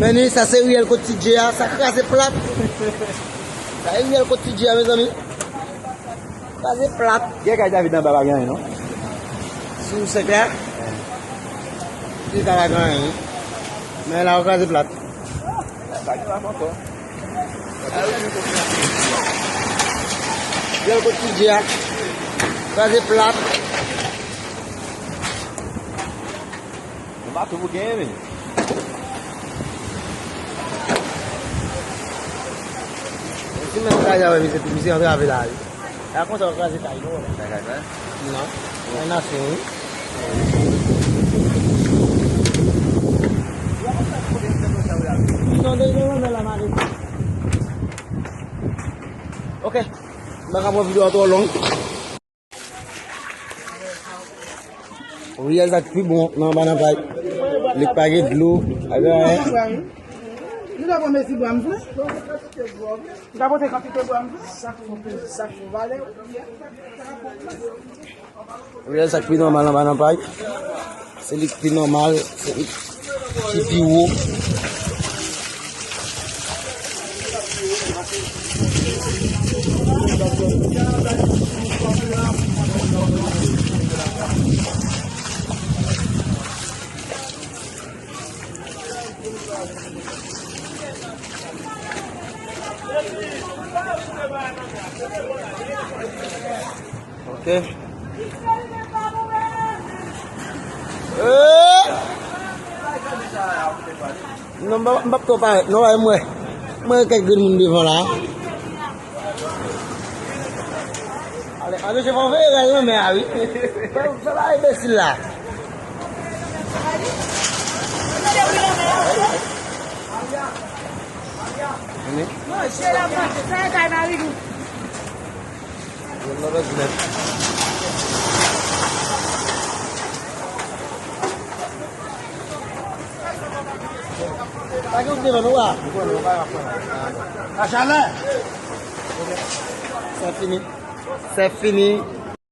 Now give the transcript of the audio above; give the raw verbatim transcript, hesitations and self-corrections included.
Men ni, sa se riyèl kot Ti Dje a, sa kraze plat. Sa se riyèl kot Ti Dje a, mezanmi. Kraze plat. Gen kay David anba pa gen anyen, non? Sou sèk la? Li ka pa gen anyen, wi. Men la, yo kraze plat. Pa gen la ankò. Riyèl kot Ti Dje a. Kraze plat. Yon bato pou genyen, men. Si menm kraze avè misye, misye antrave la, wi. A konsa w kraze kay nou. Sa kay fè? Non. Nan nasyon, wi. Non, de, de, de, la mare. Ok. M pa ka pran videyo a twò long. Riyèl sa k pi bon nan anba nan pay. Li k pa gen dlo, pa gen anyen. Nou ta pran mesi bwa m vle. Nou ta pote kantite bwa m vle. Sak fò peze, sak fò valè. Riyèl sa k pi nòmal anba nan pay. Se li k pi nòmal, se li ki pi wo. Ok. Eh! Non, m p ap, m p ap twò parèt. Non, wè, m wè. M wè kèk grenn moun devan la. Ale, ale, se fò veye rèl nan men a, wi. Fè, fè ba enbesil la. Manje la manje, sa e kay Marilou. Yon lòt nèt. Pa gen oubyen non, wa. Achalè. Sa fini. Sa fini.